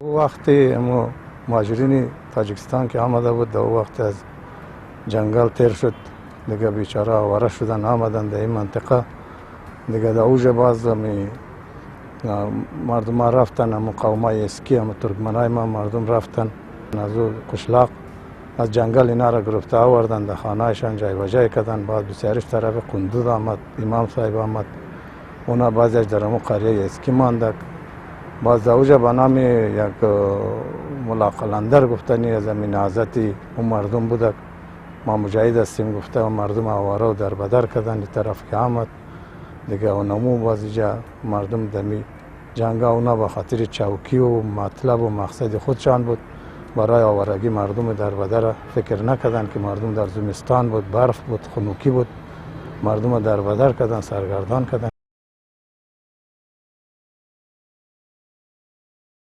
Вақти муҳоҷирини Тоҷикистон ки омада буд, дар вақт аз ҷангал тер шуд, дига бечора овора шудан, омадан дар ин минтақа. Дига дар уже баъз мардума рафтан, ҳамун қавмаи эски, ҳамун туркманаи ма мардум рафтан аз ӯ қишлоқ, аз ҷангал инара гирифта овардан, дар хонаашон ҷойбаҷой карданд. Баъд бисёриш тарафи Қундуз омад, Имом соҳиб омад, она баъзеаш дар ҳамун қарияи эски мондак. Баъд дар уҷа ба номи як Мулла Қаландар гуфтани аз ҳамин наҳзати ӯ мардум будак, ма муҷоҳид ҳастем гуфта, мардум овора дарбадар карданд. Тараф ки омад, дига онаму боз иҷа мардум дами ҷанга она ба хотири чавкиву матлабу мақсади худшон буд, барои оварагӣ мардуми дарбадара фикр накарданд, ки мардум дар зимистон буд, барф буд, хунукӣ буд, мардума дарбадар карданд, саргардон карданд.